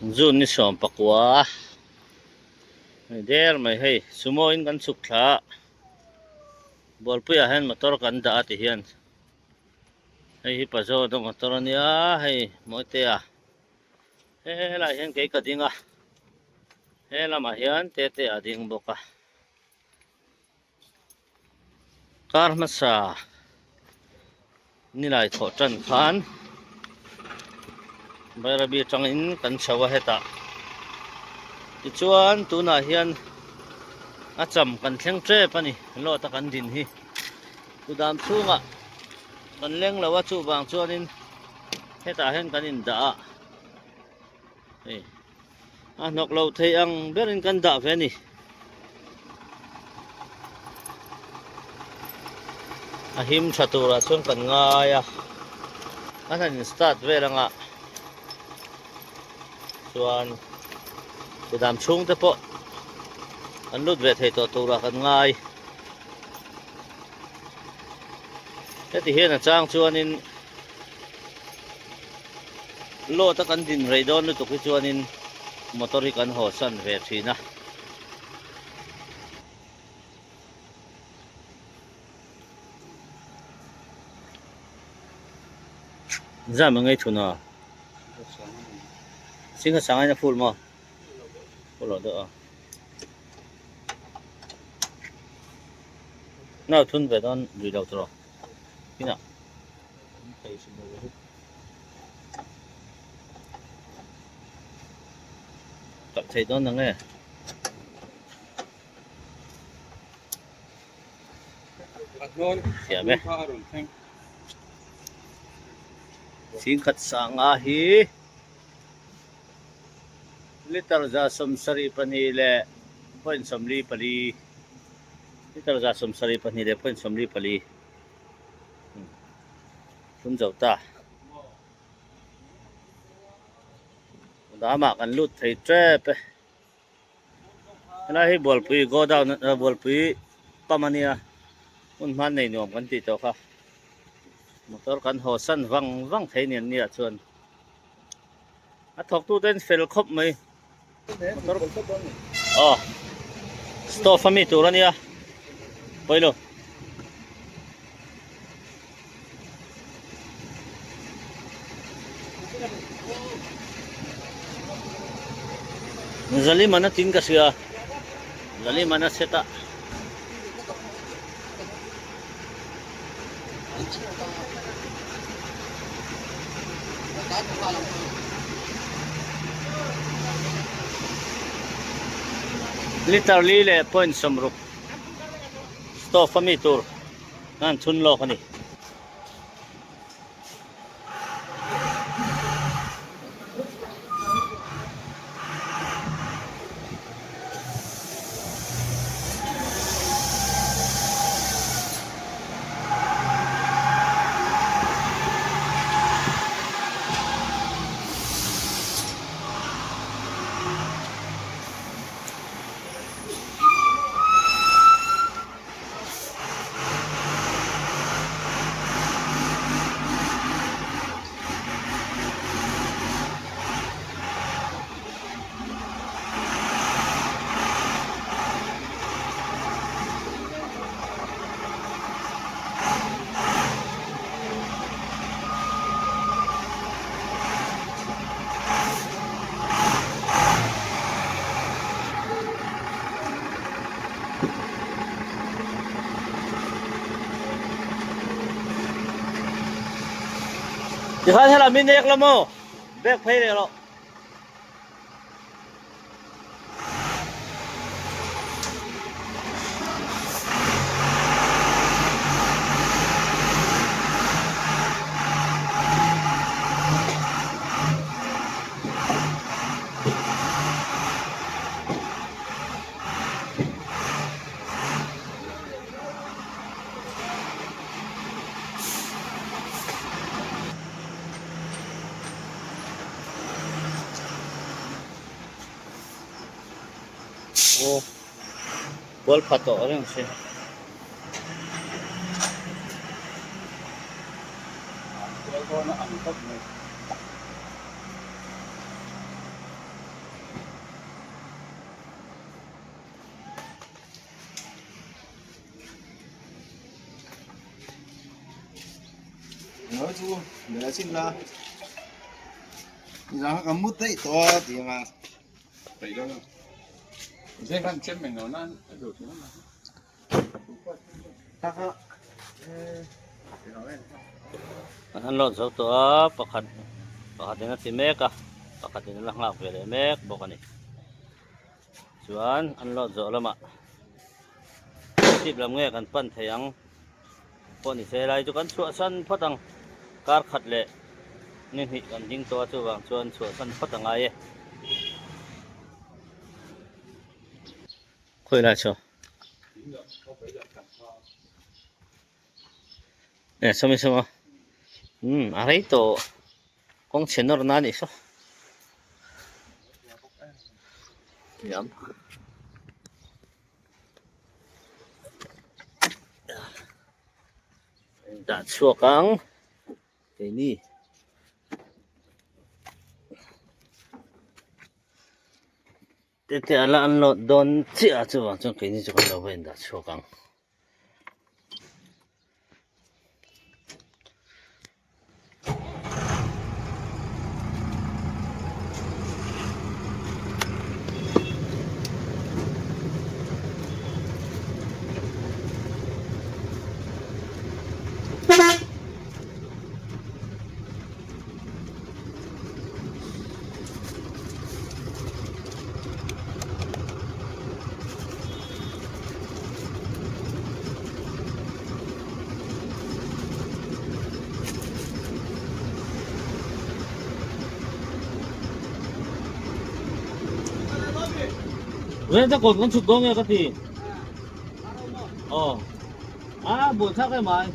June ni 19 hei der mai hei sumo in kan chhuk thla a bualpuiah hian motor kan dah a ti hian hei hi pazawt a motor a nia hei mawitea helaiah hian kei ka ding a he lamah hian tete a ding bawk a. Kar hmasa nilai thawh tan khan Bairabi atangin kan chho a hetah tichuan tunah hian a cham kan thleng tep a ni lawt a kan din hi kudam chhungah kan leng lo a chuvang chuanin hetah hian kan indah a hei. A hnawk lo thei ang berin kan dah ve a ni. A him tha turah chuan kan ngai a, kan han in start vel anga chuan kudam chhung te pawh an lut ve thei tawh turah kan ngai. Heti hian a chang chuanin Load a kan din rei dawn lutuk hi chuanin motor hi kan haw san ve thin a. Zam ang ei thun a. Singha sangain a full maw? Full lo deuh a. Nau thun ve dawn lui lo tawh. Kinah. Kalh thei dawn ang e. Thiam e. Singkhat sanga hi liter 172 leh point 44 liter 172 leh point 44. Thun zo ta. Damah kan lut thei tep e. Helai hi Bualpui godown Bualpui pump a nia. Hmun hman nei nuam kan tih tawh kha. Motor kan haw san vang vang thei nen nia chuan. A thawk tu ten fel khawp mai. Motor aw stove a mi tur a nia pawilo. Zalimana tin ka hria Zalimana set a. Liter li leh point 60 stove a mi tur an chhun lawk a ni. Tikhan helai mi nek la maw bag phei leh rawh. Aw kual pha tawh reng se. Kual dawn a ang khawp mai. chu leh chin la nizan kha kan mut daih tawh a tih anga An unload zo tawh a pakhat pakhat in a ti mek a pakhat in a la nghak ve leh mek bawk a ni chuan unload zawh lamah chhip lam nge kan pan thei ang pawh ni se lai chu kan chhuahsan phawt ang kar khat leh ni hnih kan ding tawh a chuvang chuan chhuahsan phawt a ngai e. Khawi lai chu e sawmi sawma umm a rei tawh kawng chhe nawr na anih saw thiam dah chhuak ang keini. Tete a la unload dawn chiah a chuvang chuan keini chu kan lo va indah chhuak ang. Ren ta kawt kan chhut dawn nge ka ti. Aw. A buaithlak em ai.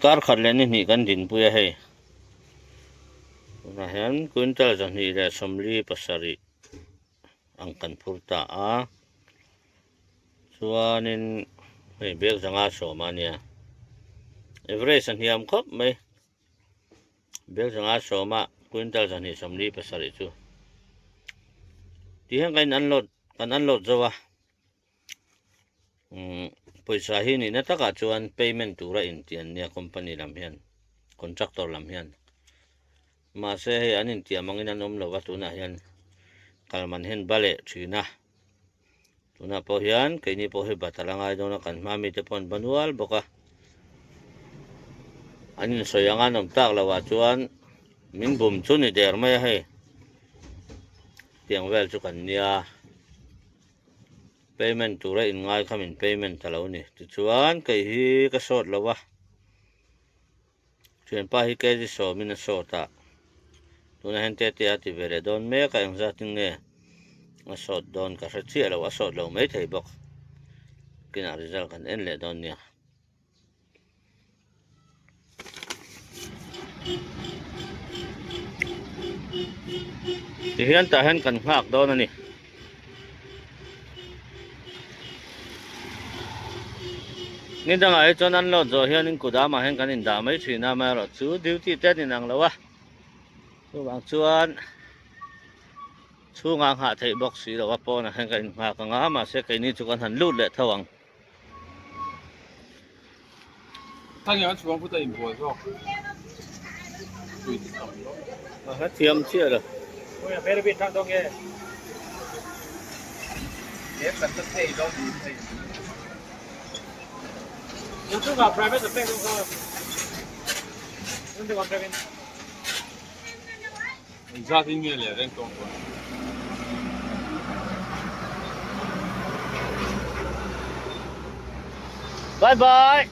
Kar khat leh ni hnih kan dinpui a hei. Tunah hian quintal 247 ang kan phur ta a chuanin hei bag zanga sawm a nia average a hniam khawp mai bag zanga sawma quintal 247 chu ti hian kan in unload kan unload zo a. Umm pawisa hi nihna takah chuan payment tura intian nia company lam hian contractor lam hian mahse hei an intiam angin an awm lova tunah hian kal man hian ba leh thin a tunah pawh hian keini pawh hi bat a la ngai dawn a kan hma mite pawh an ba nual bawk a an insawi anga an awm tak loh ah chuan min bum chu ni der mai a hei tiang vel chu kan nia. Payment tura in ngai kha min payment ta lo ni. Tichuan kei hi ka sawt lo a, thianpa hi kg sawmin a sawt a, tunah hian tete a ti ve leh dawn mek a, engzatin nge a sawt dawn ka hre chiah lo, a sawt lo maithei bawk. Kinah result kan en leh dawn nia. Tihian tah hian kan nghak dawn a ni. Ni dangah hi chuan unload zawh hianin kudamah hian kan indah mai thin a, amaherawhchu duty te an inang lo a, chuvang chuan chhungah nghah theih bawk si lo a, pawnah hian kan innghak ang a, mahse keini chu kan han lut leh tho ang. A thiam chiah lo. Bye bye.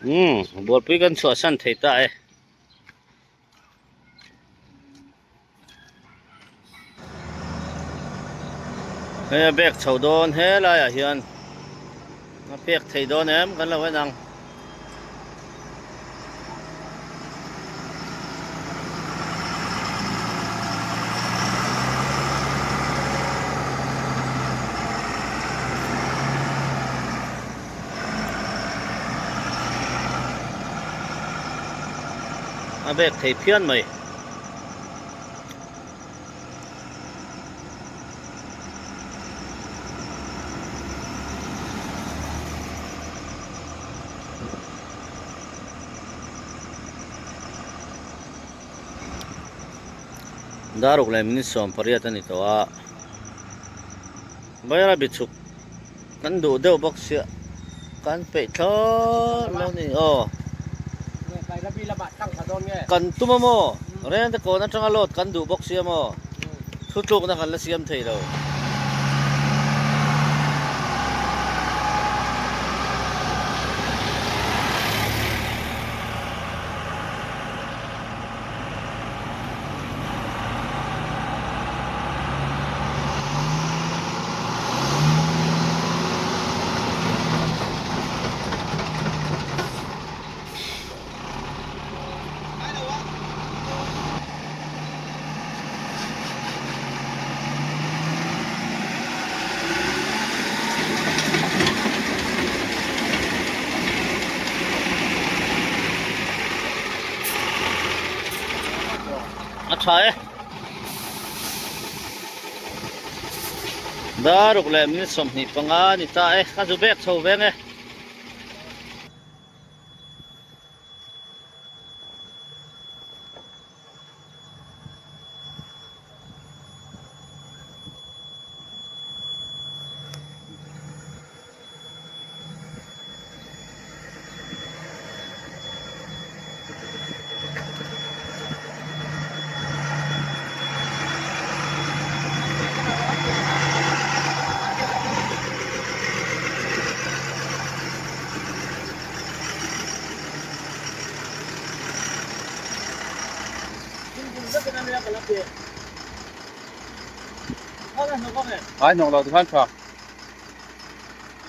Umm bualpui kan chhuahsan thei ta e. Hei a bag chho dawn helai ah hian a pek thei dawn em kan lo en ang. A bag thei phian mai. Daruk leh minute 18 a ni tawh a Baira bichhuk kan duh deuh bawk sia kan peih thlawt lo ni aw kan tum a maw rente kawn atanga load kan duh bawk sia maw thutlukna kan la siam thei lo. A tha e. Daruk leh minute 25 ni ta e. Ka zu bek chho veng e. Ai hnawk lo tikhan tha.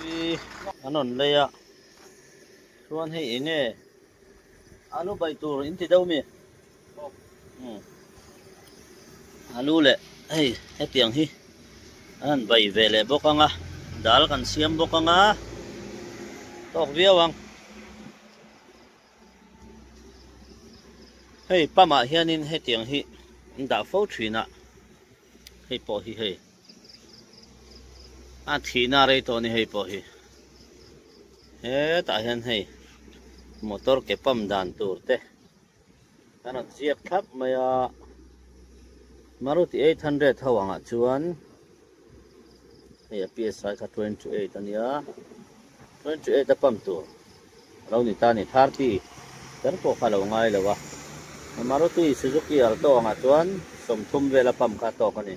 I an rawn lei a chuan hei eng nge alu bai tur in ti deuh mi alu leh hei hetiang hi an han bai ve leh bawk ang a dal kan siam bawk ang a tawk viau ang hei pump ah hianin hetiang hi an dah fo thin a hei pawh hi hei a thihna rei tawh a ni hei pawh hi hetah hian hei motor ke pump dan tur te. An rawn ziak thlap mai a, Maruti 800 ho angah chuan hei a PSI kha 28 a nia, 28 a pump tur a lo ni ta a ni, 30 kher pawh kha a lo ngai lo a, Maruti Suzuki Alto angah chuan 30 vel a pump kha a tawk a ni,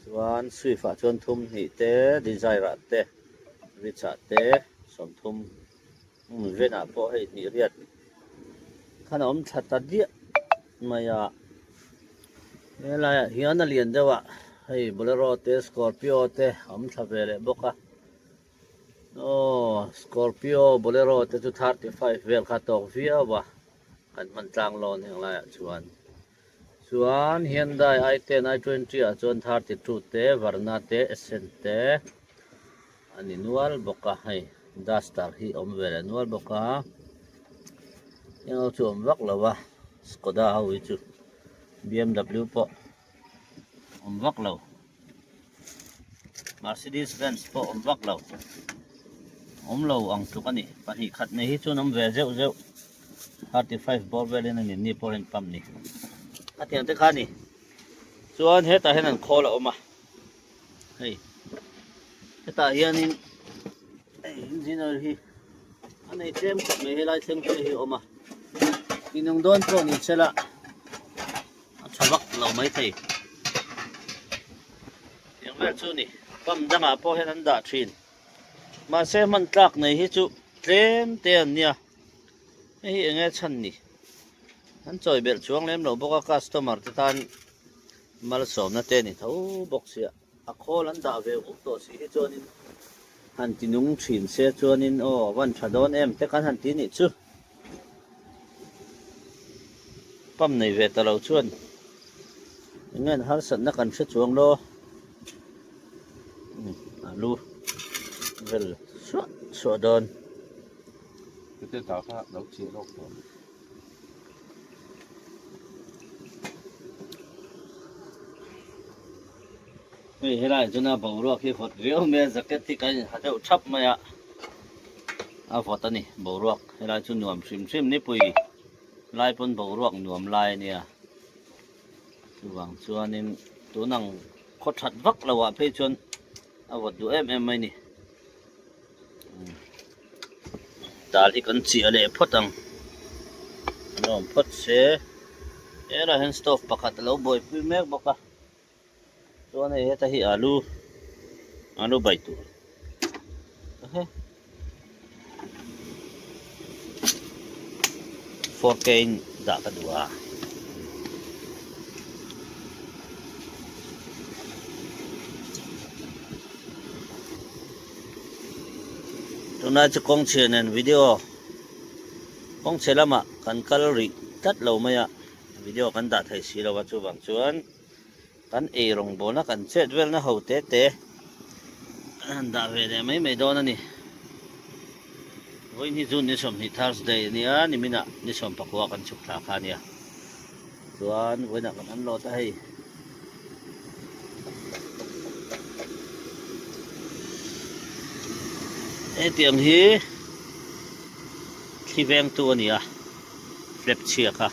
chuan Swift ah chuan thum hnih te, Dzire ah te, Vitz ah te 30. Venah pawh hei hnih riat khan a awm tha ta diah mai a, helaiah hian a lian deuh a, hei bolero te scorpio te a awm thla ve leh bawk a, aw scorpio bolero te chu 35 vel kha a tawk viau a, kan hman tlang lawn heng laiah chuan chuan Hyundai i ten i 20 ah chuan 32 te Verna te Accent te. A ni nual bawk a hei duster hi a awm ve leh nual bawk a eng ho chu a awm vak lo a skoda ho hi chu bmw pawh awm vak lo mercedes benz pawh awm vak lo awm lo ang tluk a ni pahnih khat nei hi chuan awm ve zeuh zeuh 35 bawr velin a ni ni pawh hian pump ni a tiang te kha a ni chuan hetah hian an khawl a awm a. Hei hetah hianin hei engine oil hi a nei tlem khawp mai helai thleng te hi a awm a inung dawn pawh ni sela a tha vak lo maithei eng vel chu ni pump dangah pawh hian an dah thin mahse hman tlak nei hi chu. tlem te an nia hei hi eng nge chhan ni an chawi belh chuang lem lo bawk a customer te tan malsawmna te a ni tho bawk sia a khawl an dah ve vuk tawh si hi chuanin han ti nung thin se chuanin aw a van tha dawn em te kan han ti nih chu pump nei ve ta lo chuan eng nge an harsatna kan hre chuang lo. Alu vel suah suah dawn. Chute tah kha lo chhiah lawk tawh. Hei helai chuan a boruak hi vawt viau mai a jacket hi kan inha deuh thap mai a a vawt a ni boruak helai chu nuam hrim hrim nipui lai pawn boruak nuam lai a nia. Chuvang chuanin tun ang khaw that vak lo ah phei chuan a vawt duh em em mai ni. Dal hi kan chiah leh phawt ang. An awm phawt se. Helaiah hian stove pakhat a lo buaipui mek bawk a. Chuan hei heta hi alu alu bai tur. 4K in dah ka duh a. Tunlai chu kawng chhia nen video kawng chhe lamah kan kal rih tlat lo mai a video kan dah thei si lo a chuvang chuan Kan ei rawngbawlna kan chet velna ho te te an han dah ve leh mai mai dawn a ni. Vawiin hi June ni 20 Thursday a nia, niminah ni 14 kan chhuk thla kha a nia. Chuan vawiinah kan unload a hei. Hetiang hi thli vengtu a ni a, flap chhia kha.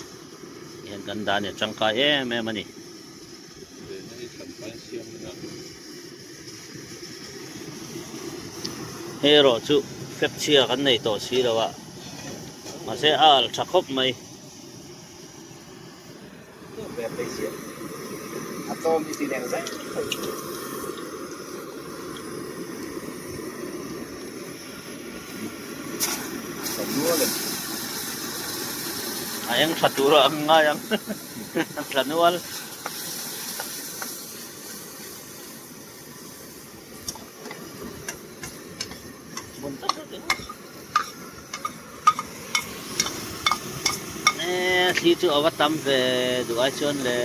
Hian kan dan hi a tangkai em em a ni. Hei erawh chu fep chhia kan nei tawh si lo a, mahse a al tha khawp mai. A eng tha tur a ang ngai ang a tla nual. E thli chu a va tam ve duh ai chuan le.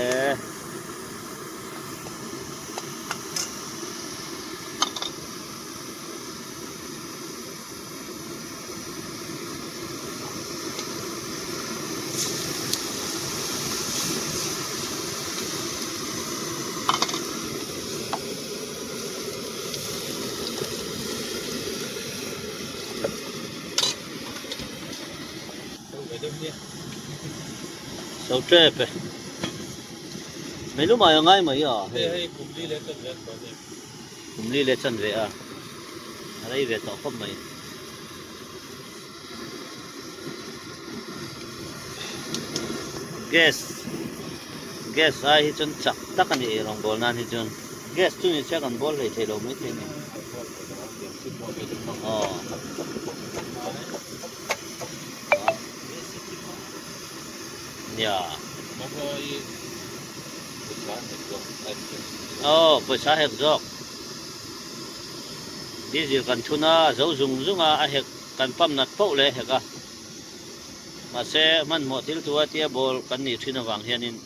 So tep e. Mei lumai a ngai mai a. Hei hei kum li leh chan ve an tawh ni. Kum li leh chan ve a, a rei ve tawh khawp mai. Gas gas ai hi chuan chak tak a ni ei rawngbâwl nan hi chuan gas chu ni se kan bawl hlei thei lo maithei a ni. Aw. Nia. Aw pawisa hek zawk. Diesel kan thun a, a zo zung zung a, a hek kan pump nat poh leh a hek a. Mahse hmanhmawh thil thu a tia ball kan nih thin avang hianin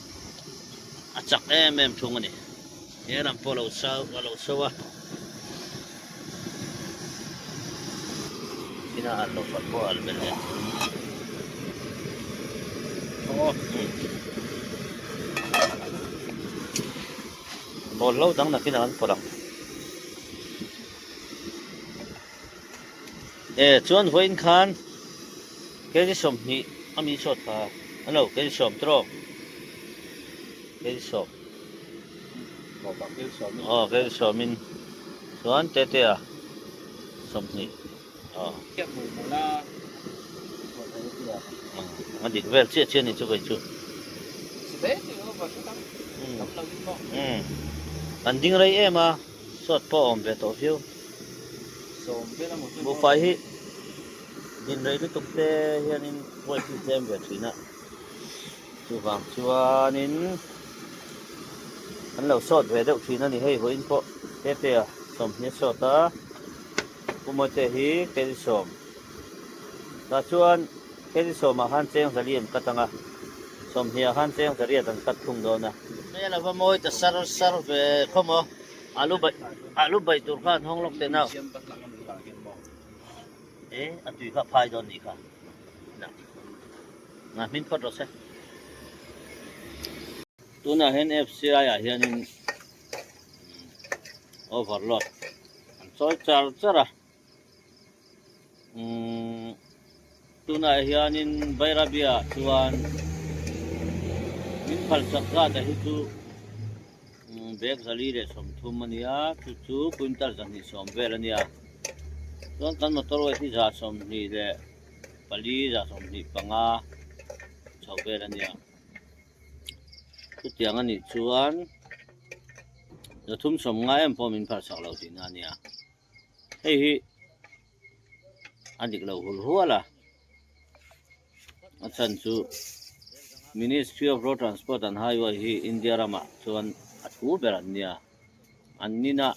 a chak em em thung a ni. He lam pawh a lo chau a lo chho a. Ina an lo fat pawh a al belh leh. Aw. Ball lo dang nakin an pawlh ang. E chuan vawiin khan kg 20 a mi sawt kha a lo kg 10 trawk kg 10 aw kg 10 in chuan tete a 20 aw a dik vel chiah chiah ni chu kei chu an ding rei em a sawt pawh a awm ve tawh viau buhfai hi. Din rei lutuk te hianin weight hi tlem ve thin a, chuvang chuanin an lo sawt ve deuh thin a ni. Hei vawiin pawh Tetea sawmhnih a sawt a, Pu Mawite hi keli sawm. Tah chuan keli sawmah khan cheng zali an cut ang a, sawmhniah khan cheng zariat an cut thung dawn a. Hmel a va mawi ta sar sar ve khaw maw? Alu baih alu baih tur kha an hawng lawk teh nau. E a tui kha a phai dawn nih kha. Na hmin phawt rawh se. Tunah hian FCI ah hianin overload an chawi char char a. Umm tunah hianin Bairabia ah chuan min phal chak zat a hi chu bag 430 a nia chu chu quintal 220 vel a nia chuan kan motor weight hi 124 125 chho vel a nia chutiang a nih chuan 390 em pawh min phal chak lo tihna a nia. Hei hi a dik lo hul hual a, a chhan chu Ministry of Road Transport and Highway hi India ramah chuan a thu ber an nia, an nina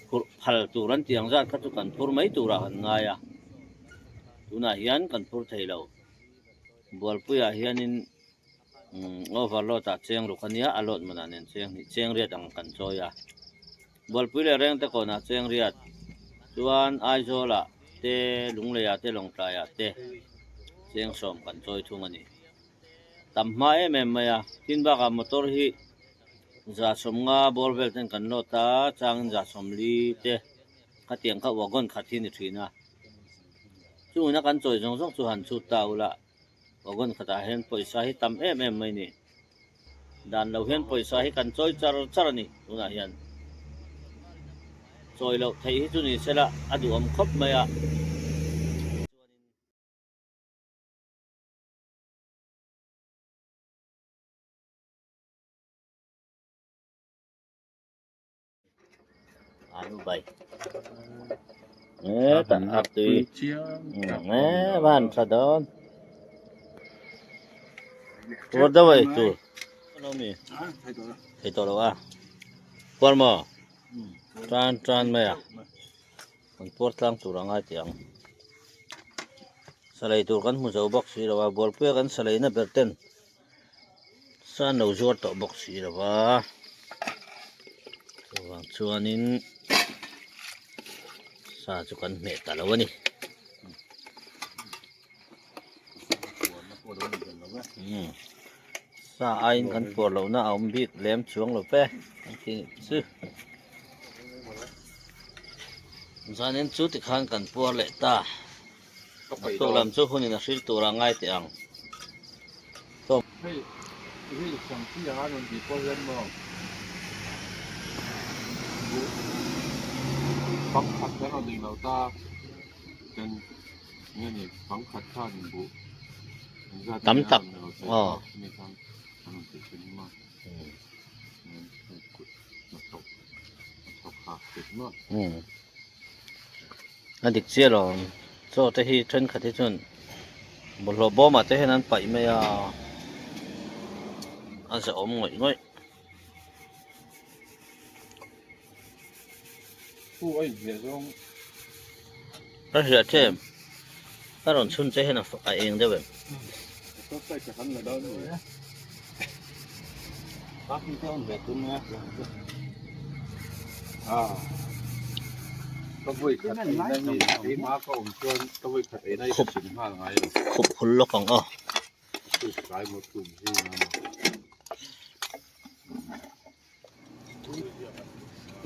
phurh phal tur an tih ang zat kha chu kan phur mai turah kan ngai a, tunah hian kan phur thei lo. Bualpuiah hianin overload ah cheng ruk a nia, a load manah nen cheng hnih cheng riat ang kan chawi a. Bualpui leh Rengte kawnah cheng riat chuan Aizawlah te, Lungleiah te, Lawngtlaiah te cheng sawm kan chawi thung a ni. Tam hma em em mai a, tin bakah motor hi 150 bawr vel ten kan load a, changin 140 te khatiang kha wagon khat hi a ni thin a. Chungina kan chawi zawng zawng chu han chhut ta ula. Wagon khatah hian pawisa hi tam em em mai ni. Dan lo hian pawisa hi kan chawi char char a ni tunah hian. Chawi loh theih hi chu ni sela a duhawm khawp mai a. Alu bai. Nge ta a tui. Nge van tha dawn. Tur deuh ei tur. Lo mi. Thei tawh lo a. Puar maw? Tan tan mai a. Kan puar tlang tur a ngai tih ang. Salei tur kan hmu zo bawk si lo a. Bualpuia kan salei na ber ten. San lo zuar tawh bawk si lo va chuvang chuanin sa chu kan hmeh ta lo a ni sa aiin kan puar lohna a awm bik lem chuang lo ve an ti chu zanin chu tikhan kan puar leh ta. Naktuk lam chu hunin a hril tur a ngai teh ang. Hei hei Sangchi a rawn tih pawh hian maw buh pangkhat kan rawn eng lo ta ten nge ni pangkhat khan buh engzat Tam nge a tak rawn eng lo thei aw. chumi khan an rawn tih thin maw hei kut hnathawk hnathawk hak tih maw. A dik chiah lo ang chaw te hi thenkhat hi chuan bawlhhlawh bawmah te hian an paih mai a a zahawm ngawih ngawih. Ka hriat che em ka rawn chhun che hian a eng deuh em. Khup hul lawk ang aw.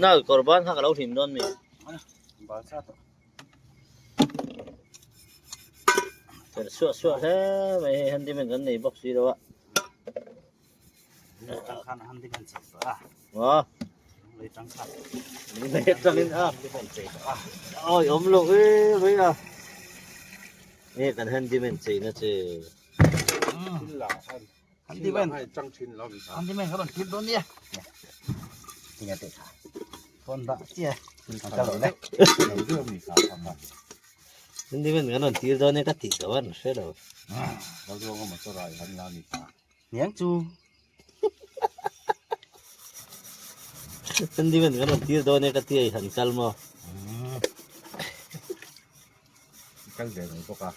Nau kawr ban kha ka lo hlim dawn mi. Tel suah suah hle mai hei handyman kan nei bawk si lo a. Maw? Lei atangin a. Awi awm lo e mai a. Nge kan handyman cheina che. Handyman. Handyman ka rawn tir dawn nia. Tinga te kha. Phone dah chia. Ka lo le. Handyman kan rawn tir dawn e ka tih loh an hre lo. Lalruanga motor ah i han la ni ta. Niang chu. Handyman kan rawn tir dawn e ka tia i han kal maw? I kal ve mai bawk a.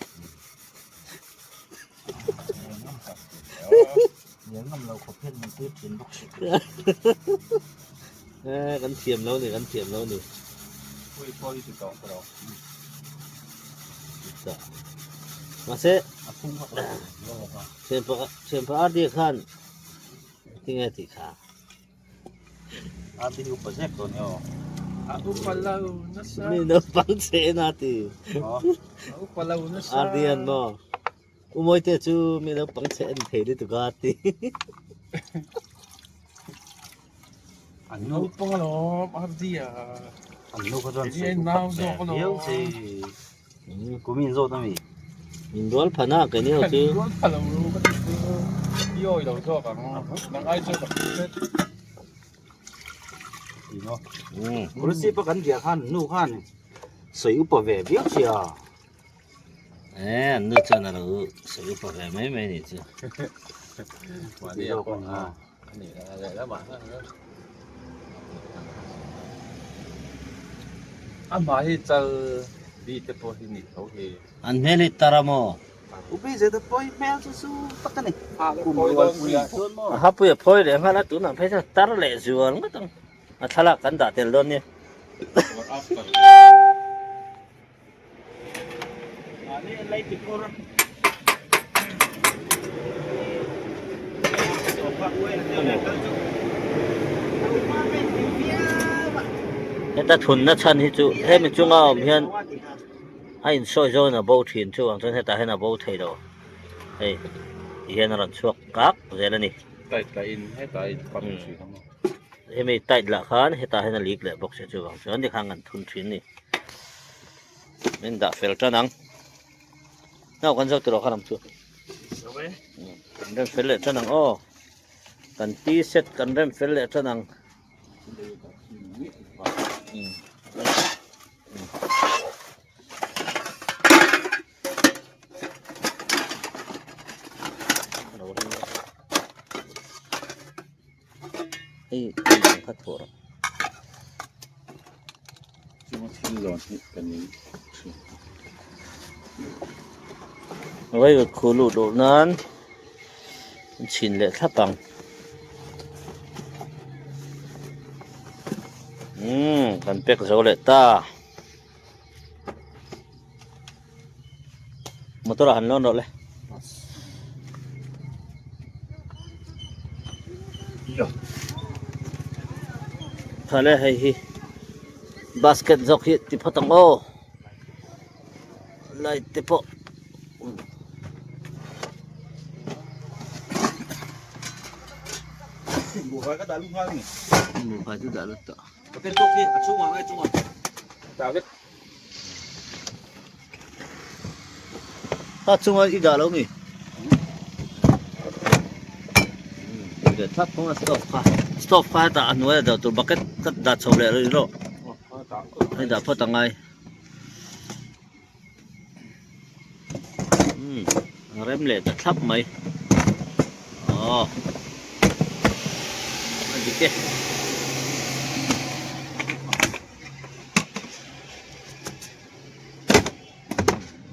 Niang ngam lo khawp hian min tir thin bawk si. Eh, kan thiam lo ni, kan thiam lo ni. Pui pawh i ti tawh ka lo. Mahse, A phung vak lo lo a. thianpa thianpa RD khan tinge tih kha. RD hi upa zek dawn e aw. A upa lo nasa. Mi naupang che na ti. A upa lo nasa. RD an maw. U Mawite chu mi naupang che en thei lutuk a ti. An nu Naupang alawm RD a. An nu kha chuan Kei ai nau zawk alawm. Viau che. Kumin zawt ami. Min rual phan a keini ho chu. Rual pha lo ru ka ti chu. I awi lo zawk ang. Nang ai chu ka hret. Police pa kan bia khan nu khan sawi upa ve viau sia. Eh an nu chuan a lo sawi upa ve mai mai ni chu. Mahni a pawh a ani a lehlamah khan amah hi chal bi te pawh hi ni tho hi. An hmel hi tar a maw? Upi zeta pawi hmel chu chu tak a ni. Kum rual pui ah chuan maw? A hapui a phawi leh nghal a tunah phei chuan tar leh zual ngawt ang. A thlalak kan dah tel dawn nia. Heta thunna chhan hi chu hemi chunga awm hian a insawi zawn a bo thin chu ang chuan hetah hian a bo thei lo hei ti hian a rawn chhuak kak zel a ni. Hemi tight lah khan hetah hian a lik leh bawk se chuvang chuan tikhan kan thun thin a ni. Min dah fel tan ang. Nau kan zo tiraw kha lam chu. Kan rem fel leh tan ang aw. Kan tea set kan rem fel leh tan ang. Hei hei ang kha thawh rawh. Chunga thil lawn hi ka ning thin. Vaivat khu luh duh nan an chhin leh thlap ang. Umm kan pack zo leh ta. Motor ah han lawn rawh le. Thale hei hi basket zawk hi ti phawt ang aw. Light te pawh. Buhfai ka dah lut nghal ni. Buhfai chu dah lut tawh. Ka pen tawk hi a chhungah ngai chungah. Dah vek. A chunga i dah lo mi? Leh thlap kawng a stove kha stove kha hetah a hnuai a dah tur bucket ka dah chho leh rih rawh hei dah phawt angai umm a rem leh ta thlap mai aw a dik e.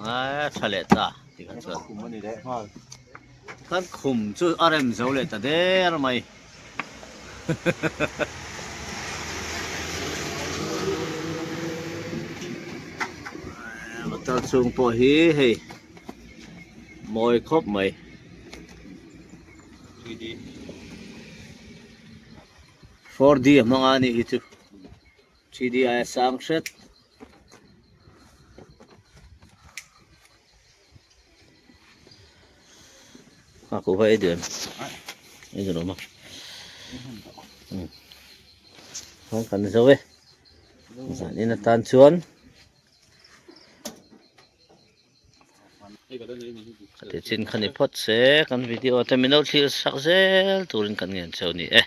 A tha leh ta tih kha chuan Khum a ni leh nghal. Kan khum chu a rem zo leh ta der mai. Motor chhung pawh hi hei mawi khawp mai. 4D a hmang a ni hi chu. 3D aia sang hret. A ku va ei duh em? Ei duh lo ma. Chuan kan zo e. Zanin atan chuan Ti chin kha ni phawt se kan video te min lo thlir sak zel turin kan ngen cheu ni e.